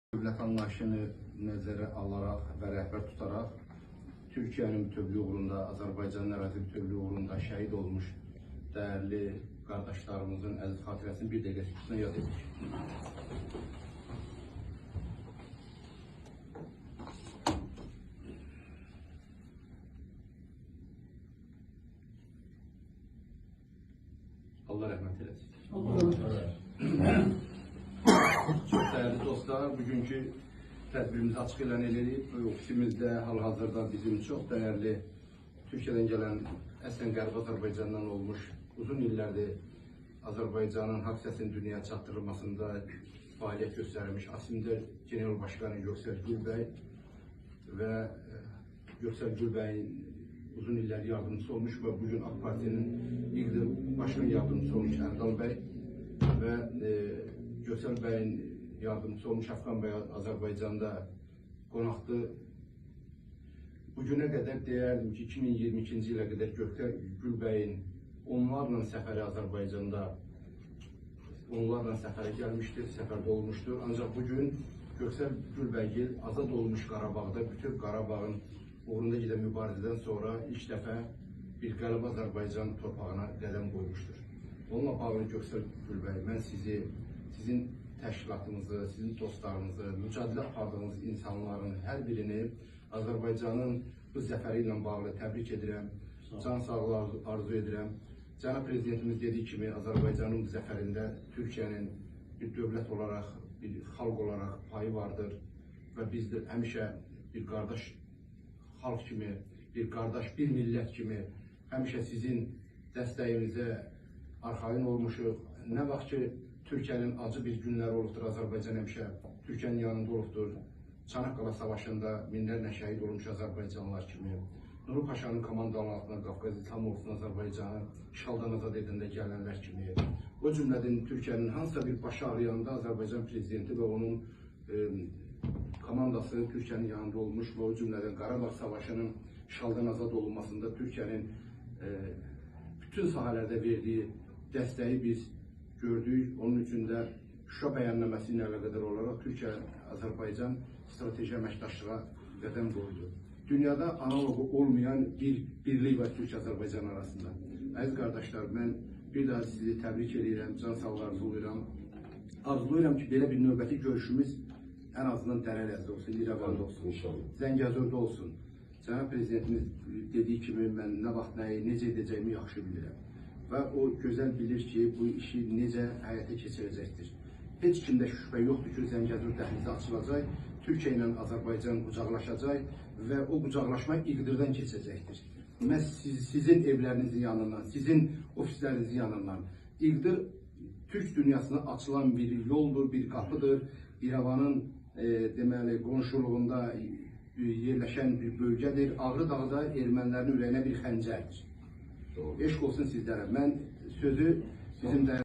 Dövlət anlayışını nəzərə alaraq və rəhbər tutaraq Türkiyənin bütövlüyü uğrunda, Azərbaycanın ərazi bütövlüyü uğrunda şəhid olmuş dəyərli qardaşlarımızın əziz xatirəsini bir dəqiqə sükutla yad edirik. Allah rəhmət eləsin. Çox dəyərli dostlar, bugünkü tədbirimizi açıq elan edirik. Ofisimizdə hal-hazırda bizim çox dəyərli Türkiyədən gələn, əslən Qərbi Azərbaycandan olmuş, uzun illərdir Azərbaycanın haqq səsinin dünyaya çatdırılmasında fəaliyyət göstərmiş ASİMDƏR General Başqanı Göksel Gülbəy və Göksel Gülbəyin uzun illər yardımcısı olmuş və bugün AK Partinin İğdır Başkan yardımcısı olmuş Ərdal bəy və Göksel bəyin yardımcısı olmuş Əfqan bəy Azərbaycanda qonaqdır. Bugünə qədər deyərdim ki, 2022-ci ilə qədər Göksel Gülbəyin onlarla səfəri Azərbaycanda onlarla səfərə gəlmişdir, səfərdə olmuşdur. Ancaq bugün Göksel Gülbəygil azad olmuş Qarabağda, bütün Qarabağın uğrunda gedən mübarizədən sonra ilk dəfə bir Qərbi Azərbaycan torpağına qədəm qoymuşdur. Onunla bağlı Göksel Gülbəy, mən sizi, sizin təşkilatınızı, sizin dostlarınızı, mücadilə apardığınız insanların hər birini Azərbaycanın bu zəfəri ilə bağlı təbrik edirəm, can sağlığı arzu edirəm. Cənab Prezidentimiz dediyi kimi Azərbaycanın bu zəfərində Türkiyənin bir dövlət olaraq, bir xalq olaraq payı vardır və biz də həmişə bir qardaş xalq kimi, bir qardaş, bir millət kimi həmişə sizin dəstəyinizə arxayın olmuşuq. Nə vaxt ki, Türkiyənin acı bir günləri olubdur, Azərbaycan həmişə Türkiyənin yanında olubdur. Çanaqqala Savaşında minlərlə şəhid olmuş Azərbaycanlılar kimi, Nuru Paşanın komandanlığı altında Qafqaz İslam Ordusunun Azərbaycanı işğaldan azad edəndə gələnlər kimi, o cümlədən Türkiyənin hansısa bir başı ağrıyanda Azərbaycan Prezidenti və onun komandası Türkiyənin yanında olmuş və o cümlədən Qarabağ Savaşının işğaldan azad olunmasında Türkiyənin bütün sahələrdə verdiyi dəstəyi biz gördük. Onun üçün də Şuşa bəyannaməsi ilə əlaqədar olaraq Türkiyə-Azərbaycan strateji əməkdaşlığa qədəm qoydu. Dünyada analoqu olmayan bir birlik var Türkiyə-Azərbaycan arasında. Əziz qardaşlar, mən bir daha sizi təbrik edirəm, can sağlığı arzulayıram. Arzulayıram ki, belə bir növbəti görüşümüz ən azından Dərələzdə olsun, İrəvanda olsun, İnşallah. Zəngəzurda olsun. Cənab Prezidentimiz dediyi kimi mən nə vaxt nəyi, necə edəcəyimi yaxşı bilirəm. Və o gözəl bilir ki, bu işi necə həyata keçirəcəkdir. Heç kimdə şübhə yoxdur ki, Zəngəzur dəhlizi açılacaq, Türkiyə ilə Azərbaycan qucaqlaşacaq və o qucaqlaşma İğdırdan keçəcəkdir. Məhz sizin evlərinizin yanından, sizin ofislərinizin yanından. İğdır Türk dünyasına açılan bir yoldur, bir qapıdır. İrəvanın deməli, qonşuluğunda yerləşən bir bölgədir. Ağrı Dağı da ermənilərin ürəyinə bir xəncərdir. Doğru. Eşq olsun sizlərə. Mən sözü bizim də